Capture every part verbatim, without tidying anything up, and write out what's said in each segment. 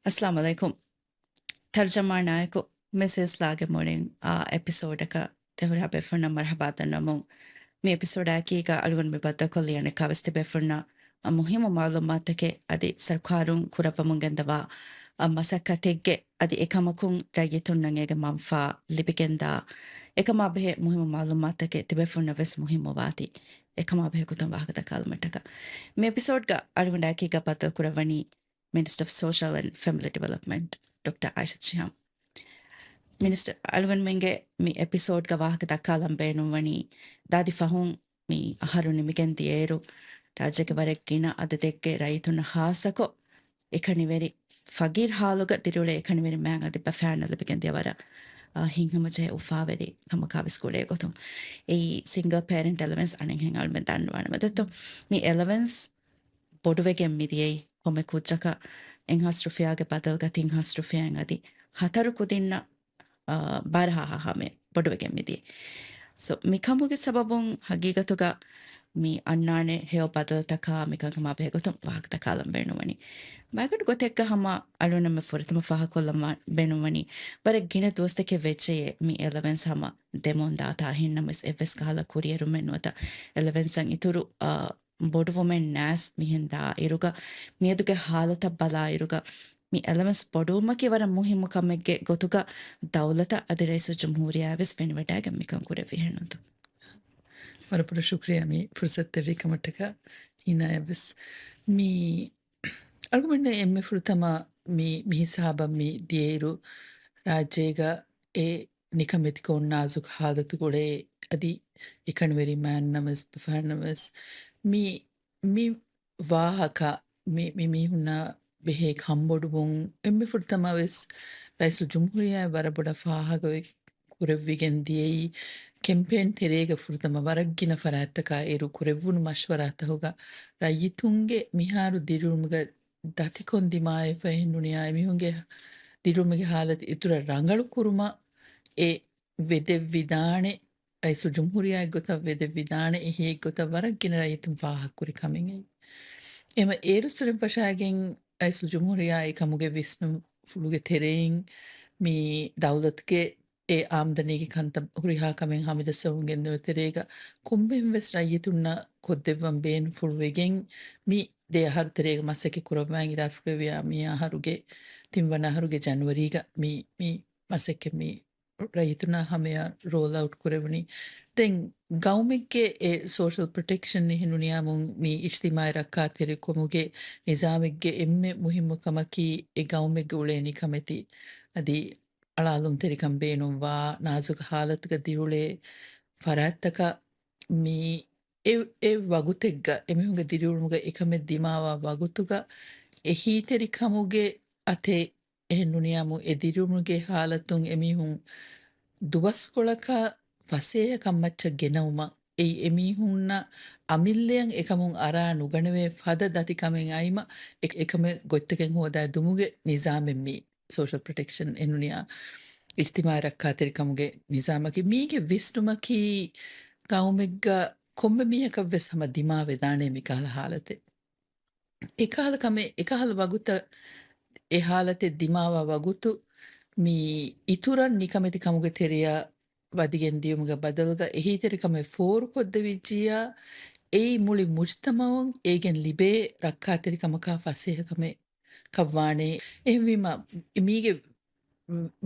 އައްސަލާމު ޢަލައިކުމް. ތަރްޖަމާނާއެކު މި ސިލްސިލާގެ މުޅިން އާ އެޕިސޯޑަކަށް ތި ހުރިހާ ބޭފުޅުންނަށް މަރުޙަބާ ދަންނަވަމުން. މި އެޕިސޯޑާއެކީގަ އަޅުގަނޑު މި ބައްދަލުކޮށްލި އަނެއްކާވެސް ތިބޭފުޅުންނަށް މުހިއްމު މަޢުލޫމާތުތަކެއް އަދި ސަރުކާރުން ކުރައްވަމުން ގެންދަވާ މަސައްކަތެއްގެ އަދި އެކަމަކުން ރައްޔިތުންނަށް އޭގެ މަންފާ ލިބިގެންދާ އެކަމާ ބެހޭ މުހިއްމު މަޢުލޫމާތުތަކެއް ތިބޭފުޅުންނަށް ވެސް މުހިއްމުވާތީ އެކަމާ ބެހޭ ގޮތުން ވާހަކަ ދައްކާލުމަށްޓަކާ. މި އެޕިސޯޑްގަ އަޅުގަނޑާއެކީގަ ބައްދަލުކުރައްވަނީ މިނިސްޓަރ އޮފް ސޯޝަލް އެންޑް ފެމިލީ ޑިވެލޮޕްމަންޓް ޑޮކްޓަރ އާއިޝަތު ޝިހާމް. މިނިސްޓަރ، އަޅުގަނޑުމެންގެ މި އެޕިސޯޑްގަ ވާހަކަ ދައްކާލަން ބޭނުންވަނީ، ދާދި ފަހުން މި އަހަރު ނިމިގެން ދިޔައިރު، ރާއްޖޭގެ ވަރަށް ގިނަ އަދަދެއްގެ ރައްޔިތުންނަށް ޚާއްޞަކޮށް، އެކަނިވެރި ފަގީރު ހާލުގަ ދިރިއުޅޭ އެކަނިވެރި މާތް އަދި ބަފައިންނަށް ލިބިގެން ދިޔަ ވަރަށް، އާ، ހިތްހަމަޖެހޭ އުފާވެރި ކަމަކާވެސް ގުޅޭ ގޮތުން. އެއީ ސިންގަލް ޕޭރެންޓް އެލަވެންސް އަނެއްހެން އަޅުމެން ދަންނަވާނެ މަދަތު. މި އެލަވެންސް ބޮޑުވެގެން މިދިޔައީ ކޮންމެ ކުއްޖަކަށް އެއްހާސް ރުފިޔާގެ ބަދަލުގަ ތިން ހާސް ރުފިޔާއިން އަދި ހަތަރު ކުދިންނަށް، އާ، ބާރަ ހާހާ ހަމަޔަށް ބޮޑުވެގެން މިދިޔައީ. ސޯ، މިކަމުގެ ސަބަބުން ހަގީގަތުގަ މި އަންނާނެ ހެޔޮ ބަދަލުތަކާ މިކަންކަމާ ބެހޭ ގޮތުން ވާހަކަ ދައްކާލަން ބޭނުންވަނީ. މައިގަނޑު ގޮތެއްގަ ހަމަ އަޅުގަނޑުމެން ފުރަތަމަ ފާހަގަކޮށްލަން ވާ-، ބޭނުންވަނީ، ވަރަށް ގިނަ ދުވަސްތަކެއް ވެއްޖެޔޭ މި އެލަވެންސް ހަމަ ދެމުން ދާތާ. އެހެންނަމަވެސް އެއްވެސް ކަހަލަ ކުރިއެރުމެއް ނުވަތަ އެލަވެންސަށް އިތުރު، އާ، ބޮޑުވުމެއް ނާސް މިހެން ދާއިރުގަ، މިއަދުގެ ހާލަތަށް ބަލާއިރުގަ، މި އެލަވެންސް ބޮޑުވުމަކީ ވަރަށް މުހިއްމު ކަމެއްގެ ގޮތުގަ ދައުލަތަށް އަދި ރައީސުލްޖުމްހޫރިއްޔާއަށް ވެސް ފެނިވަޑައިގެން މިކަން ކުރެއްވި ހެންނުންތޯ؟ ވަރަށް ބޮޑަށް ޝުކުރިއްޔާ މި ފުރުސަތު ދެއްވި ކަމަށްޓަކާ. ހީނާއަށް ވެސް މި އަޅުގަނޑުމެންނަށް އެންމެ ފުރަތަމަ މި، މި ހިސާބަށް މި ދިޔައިރު ރާއްޖޭގަ އެ ނިކަމެތިކޮށް ނާޒުކު ހާލަތުގަ އުޅޭ އަދި އެކަނިވެރި މާތް ނަމަވެސް ބަފައިންނަމަވެސް މި، މި ވާހަކަ މި، މި މީހުންނަށް ބެހޭ ކަންބޮޑުވުން އެންމެ ފުރަތަމަ ވެސް ރައީސުލްޖުމްހޫރިއްޔާ ވަރަށް ބޮޑަށް ފާހަގަވެ ކުރެއްވިގެން ދިޔައީ ކެމްޕޭން ތެރޭގަ ފުރަތަމަ ވަރަށް ގިނަ ފަރާތްތަކާ އިރު ކުރެއްވުނު މަޝްވަރާތަކުގަ ރައްޔިތުންގެ މިހާރު ދިރިއުޅުމުގަ ދަތިކޮށް ދިމާވެފަ އެހެންނުނިޔާ އެމީހުންގެ ދިރިއުޅުމުގެ ހާލަތު އިތުރަށް ރަނގަޅު ކުރުމަށް އެ ވެދެއްވިދާނެ، ރައީސުލްޖުމްހޫރިއްޔާ އެއްގޮތަށް ވެދެއްވިދާނެ، އެހީ އެއްގޮތަށް ވަރަށް ގިނަ ރައްޔިތުން ފާހަގަކުރި ކަމެއް އެއީ. އެމަ އޭރު ސުރެން ފަށާގެން ރައީސުލްޖުމްހޫރިއްޔާ އެ ކަމުގެ ވިސްނުންފުޅުގެ ތެރެއިން މި ދައުލަތުގެ އެ އާމްދަނީގެ ކަންތައް ހުރިހާ ކަމެއް ހަމަޖައްސަވަމުން ގެންދަވާ ތެރޭގަ ކޮންމެހެން ވެސް ރައްޔިތުންނަށް ކޮށްދެއްވަން ބޭނުންފުޅުވެގެން މި ދެ އަހަރު ތެރޭގަ މަސައްކަތް ކުރައްވާ އިރާދަކުރެއްވިޔާ މި އަހަރުގެ ތިންވަނަ އަހަރުގެ ޖަނުއަރީގަ މި، މި މަސައްކަތް މި ރައްޔިތުންނާ ހަމަޔަށް ރޯލް އައުޓް ކުރެވުނީ. ދެން ގައުމެއްގެ އެ ސޯޝަލް ޕްރޮޓެކްޝަން އެހެންނުނިޔާމުން މި އިޖްތިމާޢީ ރައްކާތެރިކަމުގެ ނިޒާމެއްގެ އެންމެ މުހިއްމު ކަމަކީ އެ ގައުމެއްގަ އުޅޭ ނިކަމެތި އަދި އަޅާލުންތެރިކަން ބޭނުންވާ ނާޒުކު ހާލަތުގަ ދިރިއުޅޭ ފަރާތްތަކަށް މި އެ، އެ ވަގުތެއްގަ އެމީހުންގެ ދިރިއުޅުމުގަ އެކަމެއް ދިމާވާ ވަގުތުގަ އެހީތެރިކަމުގެ އަތެއް އެހެންނުނިޔާމު އެ ދިރިއުޅުމުގެ ހާލަތުން އެމީހުން ދުވަސްކޮޅަކަށް ފަސޭހަ ކަންމައްޗަށް ގެނައުމަށް އެއީ އެމީހުންނަށް އަމިއްލަޔަށް އެކަމުން އަރާ ނުގަނެވޭ ފަދަ ދަތިކަމެއް އައިމަ އެ، އެކަމެއް ގޮތްތަކެއް ހޯދާ ދުމުގެ ނިޒާމެއް މީ. ސޯޝަލް ޕްރޮޓެކްޝަން އެންނުނިޔާ އިޖްތިމާޢީ ރައްކާތެރިކަމުގެ ނިޒާމަކީ މީގެ ވިސްނުމަކީ ގައުމެއްގަ ކޮންމެ މީހަކަށް ވެސް ހަމަ ދިމާވެދާނެ މިކަހަލަ ހާލަތެއް. އެކަހަލަ ކަމެއް، އެކަހަލަ ވަގުތަށް އެ ހާލަތެއް ދިމާވާ ވަގުތު މި އިތުރަށް ނިކަމެތި ކަމުގެ ތެރެއަށް ވަދިގެން ދިޔުމުގެ ބަދަލުގަ އެހީތެރިކަމެއް ފޯރުކޮށްދެވިއްޖިއްޔާ އެއީ މުޅި މުޖްތަމަޢުން އޭގެން ލިބޭ ރައްކާތެރިކަމަކާ ފަސޭހަކަމެއް ކަށްވާނެ. އެހެންވީމަ، މީގެ،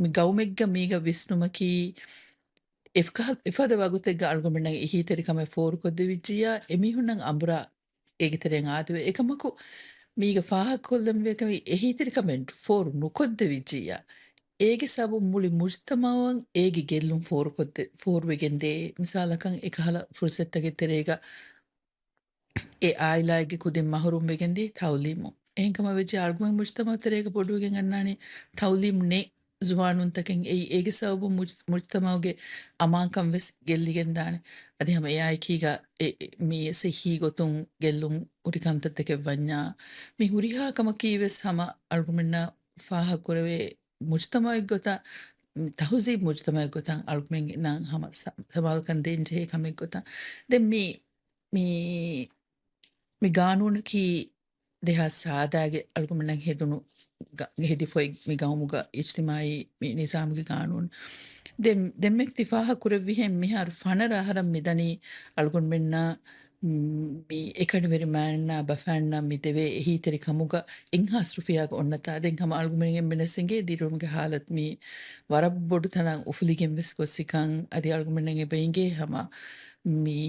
މި ގައުމެއްގަ މީގަ ވިސްނުމަކީ، އެފަ-، އެފަދަ ވަގުތެއްގަ އަޅުގަނޑުމެންނަށް އެހީތެރިކަމެއް ފޯރުކޮށްދެވިއްޖިއްޔާ، އެމީހުންނަށް އަނބުރާ އޭގެ ތެރެއިން އާދެވޭ. އެކަމަކު، މީގަ ފާހަގަކޮށްލަންވީ ކަމެއް، އެހީތެރިކަމެއް ފޯރު ނުކޮށްދެވިއްޖިއްޔާ، އޭގެ ސަބަބުން މުޅި މުޖްތަމަޢަށް އޭގެ ގެއްލުން ފޯރުކޮށްދެ-، ފޯރުވެގެންދޭ. މިސާލަކަށް، އެކަހަލަ ފުރުސަތްތަކެއް ތެރޭގަ އެ އާއިލާއެއްގެ ކުދިން މަހުރޫމްވެގެންދިޔަ ތަޢުލީމު. އެހެންކަމަށް ވެއްޖެ އަޅުގަނޑު މުޖްތަމަޢު ތެރޭގަ ބޮޑުވެގެން އަންނާނީ ތަޢުލީމު ނެތް ޒުވާނުންތަކެއް. އެއީ އޭގެ ސަބަބުން މުޖް-، މުޖްތަމަޢުގެ އަމާންކަން ވެސް ގެއްލިގެންދާނެ. އަދި ހަމަ އެއާއެކީގަ އެ، އެ، މި ސިއްހީ ގޮތުން ގެއްލުން ހުރި ކަންތައްތަކެއް ވަންޏާ، މި ހުރިހާ ކަމަކީ ވެސް ހަމަ އަޅުގަނޑުމެންނަށް ފާހަގަކުރެވޭ މުޖްތަމަޢެއްގޮތަށް، ތަހުޒީބު މުޖްތަމަޢެއްގޮތަށް އަޅުގަނޑުމެންނަށް ހަމަ ސަ-، ސަމާލުކަން ދޭންޖެހޭ ކަމެއްގޮތަށް. ދެން މި، މި، މި ގާނޫނަކީ ދެހާސް ސާދާގެ އަޅުގަނޑުމެންނަށް ހެދުނު ގަ-، ހެދިފައި މި ގައުމުގަ އިޖްތިމާއީ މި ނިޒާމުގެ ގާނޫނު. ދެން، ދެންމެ ތި ފާހަގަ ކުރެއްވިހެން މިހާރު ފަނަރަ އަހަރަށް މިދަނީ އަޅުގަނޑުމެންނާ، މް، މި އެކަނިވެރިމާންނާ ބަފާންނާ މި ދެވޭ އެހީތެރިކަމުގަ އެއްހާސް ރުފިޔާގަ އޮންނަތާ. ދެން ހަމަ އަޅުގަނޑުމެން އެންމެނަށް އެނގޭ ދިރިއުޅުމުގެ ހާލަތު މި ވަރަށް ބޮޑު ތަނަށް އުފުލިގެން ވެސް ގޮއްސިކަން. އަދި އަޅުގަނޑުމެން އެބަ އެނގޭ ހަމަ މި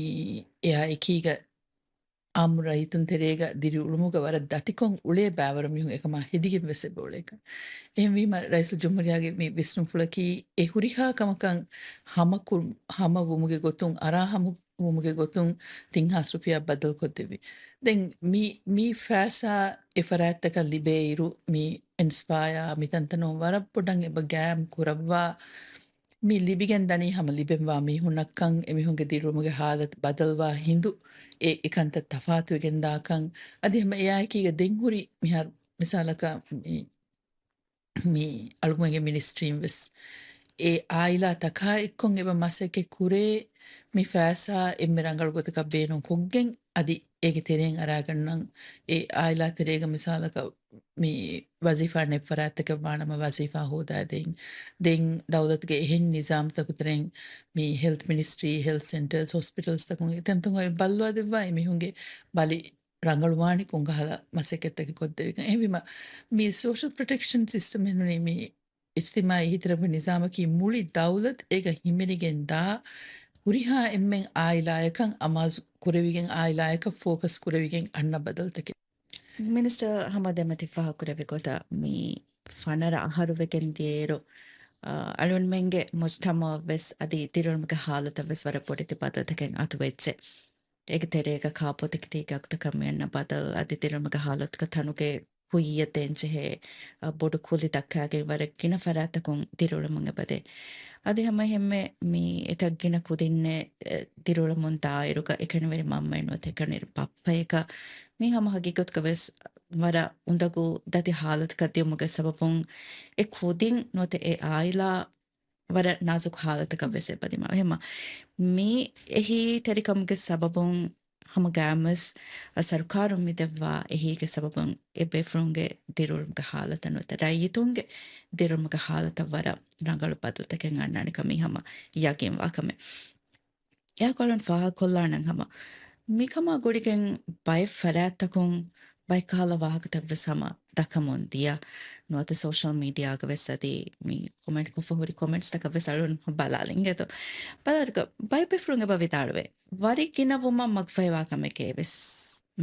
އެއާ އެކީގަ އާއްމު ރައްޔިތުން ތެރޭގަ ދިރިއުޅުމުގަ ވަރަށް ދަތިކޮށް އުޅޭ ބައިވަރު މީހުން އެކަމާ ހެދިގެން ވެސް އެބަ އުޅޭކަން. އެހެންވީމަ، ރައީސުލްޖުމްހޫރިއްޔާގެ މި ވިސްނުންފުޅަކީ އެ ހުރިހާ ކަމަކަށް ހަމަކު-، ހަމަވުމުގެ ގޮތުން، އަރާ ހަމަ ވުމުގެ ގޮތުން ތިން ހާސް ރުފިޔާ ބަދަލުކޮށްދެއްވި. ދެން މި، މި ފައިސާ އެ ފަރާތްތަކަށް ލިބޭއިރު، މި އެންސްޕާޔާ މި ތަންތަނުން ވަރަށް ބޮޑަށް އެބަ ގާއިމް ކުރައްވާ، މި ލިބިގެން ދަނީ ހަމަ ލިބެންވާ މީހުންނަށްކަން، އެމީހުންގެ ދިރިއުޅުމުގެ ހާލަތު ބަދަލުވާ ހިނދު އެ، އެކަންތައް ތަފާތުވެގެން ދާކަން، އަދި ހަމަ އެއާއެކީގަ ދެން ހުރި މިހާރު މިސާލަކަށް މި، މި އަޅުގަނޑުގެ މިނިސްޓްރީން ވެސް އެ އާއިލާ ތަކާ އެއްކޮށް އެބަ މަސައްކަތް ކުރޭ، މި ފައިސާ އެންމެ ރަނގަޅު ގޮތަކަށް ބޭނުން ކޮށްގެން، އަދި އޭގެ ތެރެއިން އަރާގަންނަން. އެ އާއިލާ ތެރޭގަ މިސާލަކަށް މި ވަޒީފާ ނެތް ފަރާތްތަކެއް ވާނަމަ ވަޒީފާ ހޯދާދޭން. ދެން ދައުލަތުގެ އެހެން ނިޒާމްތަކު ތެރެއިން މި ހެލްތް މިނިސްޓްރީ، ހެލްތް ސެންޓަރސް، ހޮސްޕިޓަލްސްތަކުން އެތަންތަން އޮތް ބައްލަވާ ދެއްވާ އެމީހުންގެ ބަލި ރަނގަޅުވާނީ ކޮންކަހަލަ މަސައްކަތްތަކެއް ކޮށްދެވިގެން. އެހެންވީމަ، މި ސޯޝަލް ޕްރޮޓެކްޝަން ސިސްޓަމް އެންނުނީ މި އިޖްތިމާއީ އެހީތެރިކުރުމުގެ ނިޒާމަކީ މުޅި ދައުލަތު އޭގަ ހިމެނިގެން ދާ ހުރިހާ އެންމެން އާއިލާޔަކަށް އަމާޒު ކުރެވިގެން، އާއިލާޔަކަށް ފޯކަސް ކުރެވިގެން އަންނަ ބަދަލުތަކެއް. މިނިސްޓަރ ހަމަ ދެމަތި ފާހަގަކުރެއްވި ގޮތަށް، މި ފަނަރަ އަހަރު ވެގެން ދިޔައިރު، އަ، އަޅުންމެންގެ މުޖްތަމަޢަށް ވެސް އަދި ދިރިއުޅުމުގެ ހާލަތަށް ވެސް ވަރަށް ބޮޑެތި ބަދަލުތަކެއް އަތުވެއްޖެ. އޭގެ ތެރޭގަ ކާއްބޯތަކެތީގެ އަގުތަކަށް މިއަންނަ ބަދަލު އަދި ދިރިއުޅުމުގެ ހާލަތުގަ ތަނުގެ ކުއްޔަށް ދޭންޖެހޭ، އަ، ބޮޑު ކުލި ދައްކާގެން ވަރަށް ގިނަ ފަރާތްތަކުން ދިރިއުޅެމުން އެބަދޭ. އަދި ހަމަ އެހެންމެ މި އެތައް ގިނަ ކުދިންނެއް، އެ، ދިރިއުޅެމުން ދާއިރުގަ އެކަނިވެރި މަންމައެއް ނުވަތަ އެކަނިވެރި ބައްޕައަކަށް މީ ހަމަ ހަގީގަތުގަ ވެސް ވަރަށް އުނދަގޫ ދަތި ހާލަތަކަށް ދިޔުމުގެ ސަބަބުން އެ ކުދިން ނުވަތަ އެ އާއިލާ ވަރަށް ނާޒުކު ހާލަތަކަށް ވެސް އެބަދިމާ. އެހެމަ މި އެހީތެރިކަމުގެ ސަބަބުން ހަމަ ގާމަސް ސަރުކާރުން މި ދެއްވާ އެހީގެ ސަބަބުން އެ ބޭފުޅުންގެ ދިރިއުޅުމުގެ ހާލަތަށް ނުވަތަ ރައްޔިތުންގެ ދިރިއުޅުމުގެ ހާލަތަށް ވަރަށް ރަނގަޅު ބަދަލުތަކެއް އަންނާނެ ކަމީ ހަމަ ޔަގީންވާ ކަމެއް. އެއާ ކޮޅުން ފާހަގަކޮށްލާނަން ހަމަ މިކަމާ ގުޅިގެން ބައެއް ފަރާތްތަކުން ބައެއް ކަހަލަ ވާހަކަތައް ވެސް ހަމަ ދައްކަމުން ދިޔަ ނުވަތަ ސޯޝަލް މީޑިއާގަ ވެސް އަދި މި ކޮމެންޓް ކޮށްފަ ހުރި ކޮމެންޓްސްތަކަށް ވެސް އަޅުން ބަލާލިނގޭތޯ. ބަލާލިކޮ ބައެއް ބޭފުޅުން އެބަ ވިދާޅުވޭ، ވަރި ގިނަވުމަށް މަގުފަހިވާ ކަމެކޭ ވެސް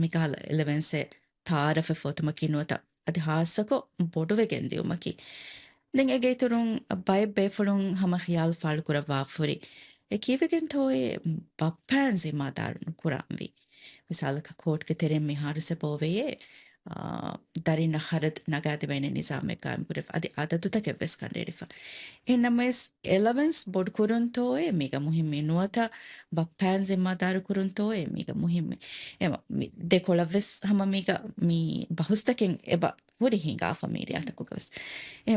މިކަހަލަ އެލެވެންސެއް ތައާރަފެއް ފޯތުމަކީ ނުވަތަ އަދި ހާއްސަކޮށް ބޮޑުވެގެން ދިޔުމަކީ. ދެން އޭގެ އިތުރުން ބައެއް ބޭފުޅުން ހަމަ ޚިޔާލު ފާޅުކުރައްވާފަ ހުރި، އެ ކީއްވެގެންތޯއޭ ބައްޕައިން ޒިންމާދާރު ނުކުރާންވީ؟ މިސާލަކަށް ކޯޓްގެ ތެރެއިން މިހާރު ސެބޯވެޔޭ، އާ، ދަރިންނަށް ޚަރަދު ނަގާދެވޭނެ ނިޒާމެއް ގާއިމްކުރެވި، އަދި އަދަދުތަކެއް ވެސް ކަނޑައެޅިފަ. އެހެންނަމަވެސް އެލަވެންސް ބޮޑުކުރުންތޯއޭ މީގަ މުހިއްމީ ނުވަތަ ބައްޕައިން ޒިންމާދާރު ކުރުންތޯއޭ މީގަ މުހިއްމީ؟ އެމަ މި ދެކޮޅަށް ވެސް ހަމަ މީގަ މި ބަހުސްތަކެއް އެބަ ހުރި ހިނގާފަ މީޑިއާތަކުގަ ވެސް. އެ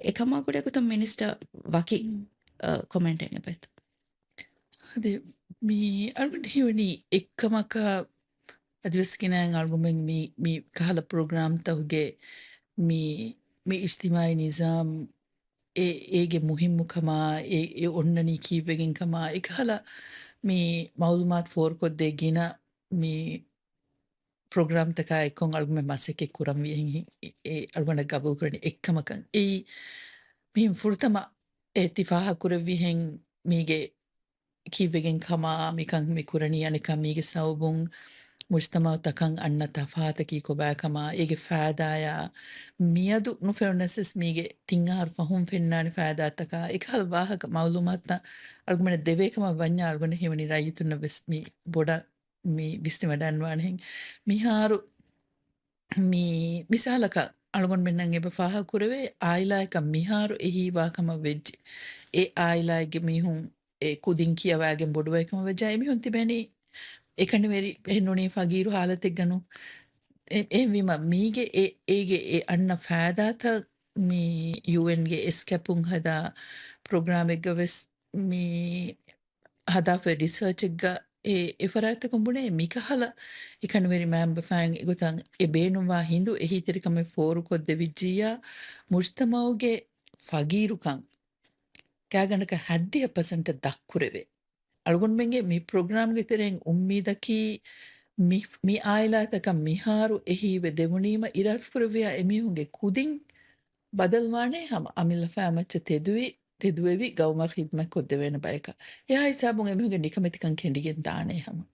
އެކަމާ ގުޅޭ ގޮތުން މިނިސްޓަރ ވަކި، އަ، ކޮމެންޓެއް އެބައޮތް. އަދި މި އަޅުގަނޑަށް ހީވަނީ އެއްކަމަކަށް އަދިވެސް ގިނައިން އަޅުގަނޑުމެން މި، މި ކަހަލަ ޕްރޮގްރާމްތަކުގެ މި، މި އިޖްތިމާއީ ނިޒާމް އެ، އޭގެ މުހިއްމުކަމާ، އެ، އެ އޮންނަނީ ކީއްވެގެންކަމާ، އެކަހަލަ މި މައުލޫމާތު ފޯރުކޮށްދޭ ގިނަ މި ޕްރޮގްރާމްތަކާ އެއްކޮށް އަޅުގަނޑުމެން މަސައްކަތް ކުރަންވީ އެހެން ހި-، އެ އަޅުގަނޑަށް ގަބޫލުކުރަނީ އެއްކަމަކަށް. އެއީ މިހެން ފުރަތަމަ އެ ތި ފާހަގަކުރެއްވިހެން މީގެ ކީއްވެގެން ކަމާ، މިކަން މި ކުރަނީ އަނެއްކާ މީގެ ސަބަބުން މުޖްތަމަޢުތަކަށް އަންނަ ތަފާތަކީ ކޮބާކަމާ، އޭގެ ފައިދާޔާ މިއަދު ނުފެނުނަސްވެސް މީގެ ތިން އަހަރު ފަހުން ފެންނާނެ ފައިދާތަކާ، އެކަހަލަ ވާހަކަ މައުލޫމާތުތައް އަޅުގަނޑަށް ދެވޭ ކަމަށް ވަންޏާ އަޅުގަނޑަށް ހީވަނީ ރައްޔިތުންނަށް ވެސް މި ބޮޑަށް މި ވިސްނިވަޑަންވާނެހެން. މިހާރު މި މިސާލަކަށް އަޅުގަނޑުމެންނަށް އެބަ ފާހަގަކުރެވޭ، އާއިލާއަކަށް މިހާރު އެހީވާ ކަމަށް ވެއްޖެ. އެ އާއިލާއެއްގެ މީހުން އެ ކުދިން ކިޔަވާގެން ބޮޑުވައި ކަމަށް ވެއްޖާ، އެމީހުން ތިބެނީ އެކަނިވެރި އެހެންނޫނީ ފަގީރު ހާލަތެއްގަނޫ. އެ-، އެހެންވީމަ މީގެ އެ-، އޭގެ އެ އަންނަ ފައިދާތައް މި ޔޫއެންގެ އެސްކެޕުން ހަދާ ޕްރޮގްރާމެއްގަ ވެސް މި ހަދާފައި ރިސާޗެއްގަ އެ، އެ ފަރާތްތަކުން ބުނޭ މިކަހަލަ އެކަނިވެރި މައިންބަފައިން އެގޮތަށް އެ ބޭނުންވާ ހިނދު އެހީތެރިކަމެއް ފޯރުކޮށްދެވިއްޖިއްޔާ، މުޖްތަމަޢުގެ ފަގީރުކަން ގާތްގަނޑަކަށް ހަތްދިހަ ޕަސެންޓަށް ދަށްކުރެވޭ. އަޅުގަނޑުމެންގެ މި ޕްރޮގްރާމްގެ ތެރެއިން އުއްމީދަކީ މި، މި އާއިލާތަކަށް މިހާރު އެހީވެ ދެވުނީމަ އިރާދަކުރެއްވިޔާ އެމީހުންގެ ކުދިން ބަދަލުވާނޭ ހަމަ އަމިއްލަ ފައިމައްޗަށް ތެދުވި، ތެދުވެވި ގައުމަށް ޚިދްމަތް ކޮށްދެވޭނެ ބަޔަކަށް. އެހާ ހިސާބުން އެމީހުންގެ ނިކަމެތިކަން ކެނޑިގެން ދާނޭ ހަމަ.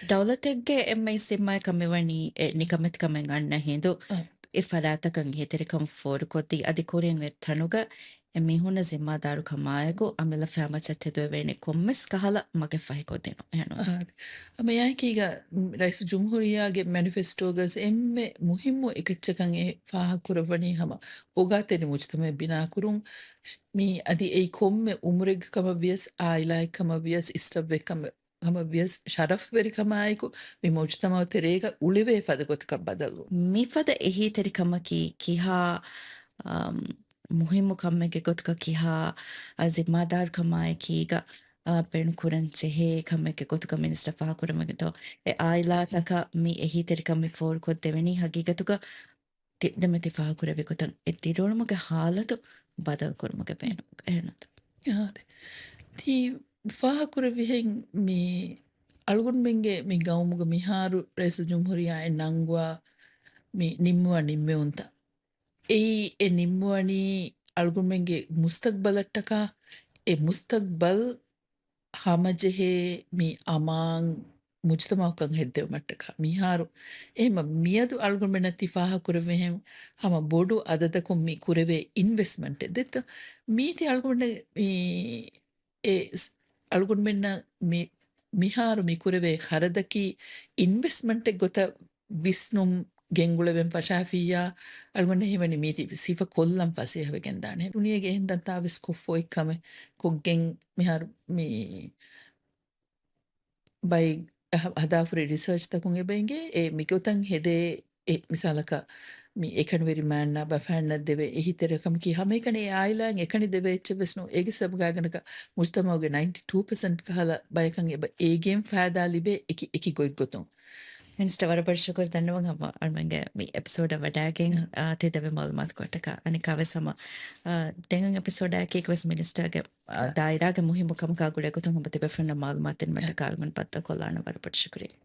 ދައުލަތެއްގެ އެންމެ ޒިންމާއެއް ކަމެއް ވަނީ އެ ނިކަމެތިކަމެއް އަންނަ ހިނދު، އަ. އެ ފަރާތަކަށް އެހީތެރިކަން ފޯރުކޮށްދީ، އަދި ކުރިން އެ ތަނުގަ އެމީހުންނަށް ޒިންމާދާރުކަމާއެކު އަމިއްލަ ފައިމައްޗަށް ތެދުވެވޭނެ ކޮންމެސް ކަހަލަ މަގެއް ފަހިކޮށްދިނުން. އެހެންނު؟ އާ. އަމަ އެއާއެކީގަ ރައީސުލްޖުމްހޫރިއްޔާގެ މެނިފެސްޓޯގަސް އެންމެ މުހިއްމު އެކައްޗަކަށް އެ ފާހަގަކުރައްވަނީ ހަމަ އޯގާތެރި މުޖްތަމައެއް ބިނާކުރުން. މި އަދި އެއީ ކޮންމެ އުމުރެއްގެ ކަމަށް ވިޔަސް، އާއިލާއެއް ކަމަށް ވިޔަސް، އިސްރަށްވެ ކަމަށް ކަމަށް ވިޔަސް، ޝަރަފްވެރިކަމާއެކު މި މުޖްތަމަޢު ތެރޭގަ އުޅެވޭ ފަދަ ގޮތަކަށް ބަދަލުވުން. މިފަދަ އެހީތެރިކަމަކީ ކިހާ، އަމް، މުހިއްމު ކަމެއްގެ ގޮތުގަ ކިހާ، އަ، ޒިންމާދާރުކަމާއެކީގަ، އަ، ބޭނުންކުރަން ޖެހޭ ކަމެއްގެ ގޮތުގަ މިނިސްޓަރ ފާހަގަކުރަމުން ދޯ. އެ އާއިލާތަކަށް މި އެހީތެރިކަން މި ފޯރުކޮށްދެވެނީ ހަގީގަތުގަ ތި-، ދެމެ ތި ފާހަގަކުރެއްވި ގޮތަށް އެ ދިރިއުޅުމުގެ ހާލަތު ބަދަލުކުރުމުގެ ބޭނުމުގަ. އެހެންނު؟ އާދެ. ތި ފާހަގަކުރެއްވިހެން މި އަޅުގަނޑުމެންގެ މި ގައުމުގަ މިހާރު ރައީސުލްޖުމްހޫރިއްޔާ އެ ނަންގުވާ މި ނިންމުވާ ނިންމެވުންތައް. އެއީ އެ ނިންމުވަނީ އަޅުގަނޑުމެންގެ މުސްތަގްބަލަށްޓަކާ، އެ މުސްތަގްބަލް ހަމަޖެހޭ މި އަމާން މުޖްތަމަޢަކަށް ހެއްދެވުމަށްޓަކާ. މިހާރު އެހެންމަ މިއަދު އަޅުގަނޑުމެންނަށް ތި ފާހަގަކުރެއްވިހެން ހަމަ ބޮޑު އަދަދަކުން މި ކުރެވޭ އިންވެސްޓްމަންޓެއް ދެއްތޯ؟ މީތި އަޅުގަނޑު މި އެ ސް-، އަޅުގަނޑުމެންނަށް މި، މިހާރު މި ކުރެވޭ ޚަރަދަކީ އިންވެސްޓްމަންޓެއް ގޮތަށް ވިސްނުން ގެންގުޅެވެން ފަށާފިއްޔާ، އަޅުގަނޑަށް ހީވަނީ މީތި ސިފަ ކޮށްލަން ފަސޭހަވެގެން ދާނެ. ދުނިޔޭގެ އެހެން ތަންތާވެސް ކޮށްފަ އޮތް ކަމެއް ކޮށްގެން މިހާރު މި ބައި ހަ-، ހަދާފުރި ރިސާޗްތަކުން އެބަ އެނގޭ، އެ މިގޮތަށް ހެދޭ، އެ މިސާލަކަށް މި އެކަނިވެރި މާންނާ ބަފައިންނަށް ދެވޭ އެހީތެރިކަމަކީ ހަމައެކަނި އެ އާއިލާއިން އެކަނި ދެވޭ އެއްޗެއް ވެސް ނޫން. އޭގެ ސަބަބުގަ ގާތްގަނޑަކަށް މުޖްތަމަޢުގެ ނައިންޓީ ޓޫ ޕަސެންޓް ކަހަލަ ބަޔަކަށް އެބަ އޭގެން ފައިދާ ލިބޭ އެކި، އެކި ގޮތްގޮތުން. މިނިސްޓަރ ވަރަށް ބޮޑަށް ޝުކުރު ދަންނަވަން ހަމަ އަޅުމެންގެ މި އެޕިސޯޑަށް ވަޑައިގެން، އާ، ތި ދެވި މަޢުލޫމާތު ކޮށްޓަކާ. އަނެއްކާވެސް ހަމަ، އާ، ދެން އެޕިސޯޑަކީގަވެސް މިނިސްޓަރގެ، އާ، ދާއިރާގެ މުހިއްމު ކަމަކާ ގުޅޭ ގޮތުން ހަމަ ތިބޭފުޅުންނަށް މަޢުލޫމާތު ދިނުމަށްޓަކާ އަޅުމެން ބައްދަލުކޮށްލާނަން. ވަރަށް ބޮޑަށް ޝުކުރިއްޔާ.